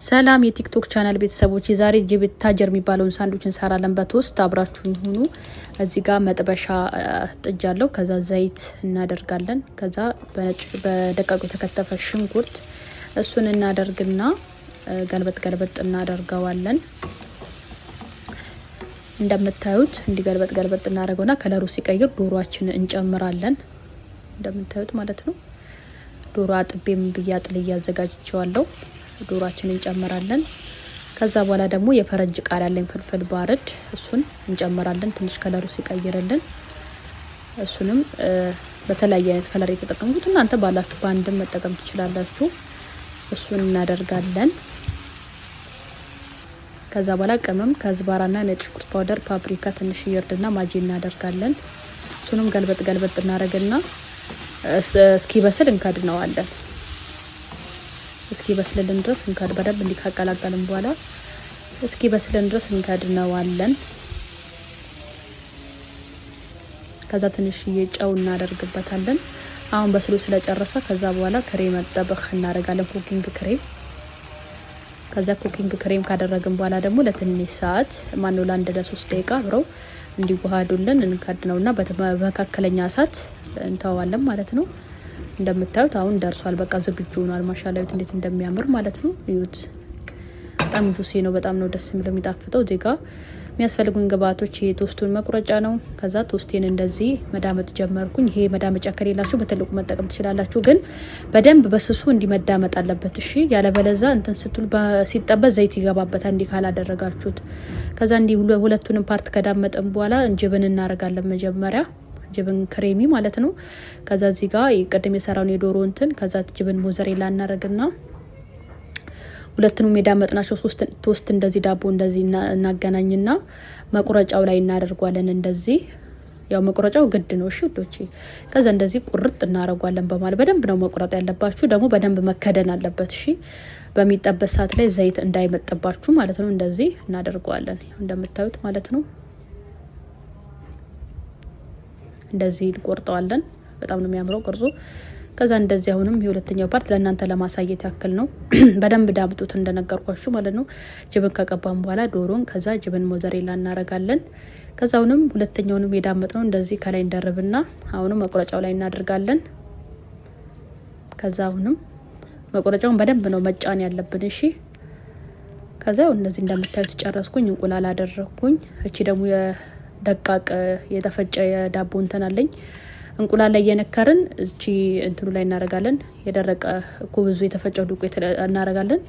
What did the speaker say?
ሰላም የቲክቶክ ቻናል ቤተሰቦች፣ የዛሬ جبن تاجر የሚባለውን ሳንዱች እንሰራለን በ toast። አብራችሁን ሁኑ። እዚህ ጋር መጥበሻ ጥጃለሁ። ከዛ ዘይት እናደርጋለን። ከዛ በነጭ በደቃቁ የተከተፈ ሽንኩርት እሱን እናደርግና ገልበጥ ገልበጥ እናደርገዋለን። እንደምታዩት እንዲህ ገልበጥ ገልበጥ እናደርገውና ከለሩ ሲቀይር ዶሯችን እንጨምራለን። እንደምታዩት ማለት ነው። ዶሮ አጥቤም ብዬ አጥልዬ አዘጋጅቼዋለሁ። ዶሯችን እንጨምራለን። ከዛ በኋላ ደግሞ የፈረንጅ ቃሪያ ያለኝ فلفل بارد እሱን እንጨምራለን። ትንሽ ከለሩ ሲቀይርልን እሱንም በተለያየ አይነት color የተጠቀምኩት፣ እናንተ ባላችሁ በአንድም መጠቀም ትችላላችሁ። እሱን እናደርጋለን። ከዛ በኋላ ቅመም كزبرة ና ነጭ ሽንኩርት powder፣ ፓፕሪካ፣ ትንሽ እርድና ማጂ እናደርጋለን። እሱንም ገልበጥ ገልበጥ እናደርግና እስኪበስል እንከድነዋለን። እስኪበስልልን ድረስ እንከድ በደንብ እንዲካቀላቀልን በኋላ እስኪበስልን ድረስ እንከድነዋለን። ከዛ ትንሽዬ ጨው እናደርግበታለን። አሁን በስሎ ስለጨረሰ ከዛ በኋላ كريمة طبخ እናደርጋለን፣ cooking cream። ከዛ cooking cream ካደረግን በኋላ ደግሞ ለትንሽ ሰዓት፣ ማነው ለ1 ለ3 ደቂቃ አብረው እንዲዋሃዱልን እንከድነውና በመካከለኛ እሳት እንተዋለን ማለት ነው። እንደምታዩት አሁን ደርሷል። በቃ ዝግጁ ሆኗል። ማሻላ እዩት እንዴት እንደሚያምር ማለት ነው። እዩት። በጣም juicy ነው። በጣም ነው ደስ የሚለው፣ የሚጣፍጠው። እዚህ ጋ የሚያስፈልጉኝ ግብአቶች ይሄ toast ኡን መቁረጫ ነው። ከዛ toast ኤን እንደዚህ መዳመጥ ጀመርኩኝ። ይሄ መዳመጫ ከሌላችሁ በትልቁ መጠቀም ትችላላችሁ፣ ግን በደንብ በስሱ እንዲመዳመጥ አለበት። እሺ፣ ያለበለዛ እንትን ስትሉ ሲጠበስ ዘይት ይገባበታል እንዲህ ካላደረጋችሁት። ከዛ እንዲህ ሁለቱንም part ከዳመጥን በኋላ جبن እናደርጋለን፣ መጀመሪያ جبن كريمي ማለት ነው። ከዛ እዚህ ጋር ቅድም የሰራውን የዶሮ እንትን፣ ከዛ جبن موزاريلا እናደርግና ሁለቱንም የዳመጥናቸው toast እንደዚህ ዳቦ እንደዚህ እናገናኝና መቁረጫው ላይ እናደርጓለን። እንደዚህ ያው መቁረጫው ግድ ነው። እሺ ውዶቼ፣ ከዛ እንደዚህ ቁርጥ እናደርጓለን። በማለት በደንብ ነው መቁረጥ ያለባችሁ። ደግሞ በደንብ መከደን አለበት። እሺ፣ በሚጠበስ ሰዓት ላይ ዘይት እንዳይመጥባችሁ ማለት ነው። እንደዚህ እናደርገዋለን እንደምታዩት ማለት ነው። እንደዚህ እንቆርጠዋለን። በጣም ነው የሚያምረው ቅርጹ። ከዛ እንደዚህ አሁንም የሁለተኛው part ለእናንተ ለማሳየት ያክል ነው። በደንብ ዳምጡት እንደነገርኳችሁ ማለት ነው። جبن ከቀባን በኋላ ዶሮን፣ ከዛ جبن موزاريلا እናረጋለን። ከዛ አሁንም ሁለተኛውንም የዳመጥነው እንደዚህ ከላይ እንደርብና አሁንም መቁረጫው ላይ እናደርጋለን። ከዛ አሁንም መቁረጫውን በደንብ ነው መጫን ያለብን። እሺ፣ ከዛ እንደዚህ እንደምታዩት ጨረስኩኝ። እንቁላል አደረግኩኝ። እቺ ደግሞ የደቃቅ የተፈጨ የዳቦ እንትን አለኝ። እንቁላል ላይ እየነከርን እቺ እንትኑ ላይ እናደርጋለን። የደረቀ خبز ኡ የተፈጨው ዱቄት እናደርጋለን።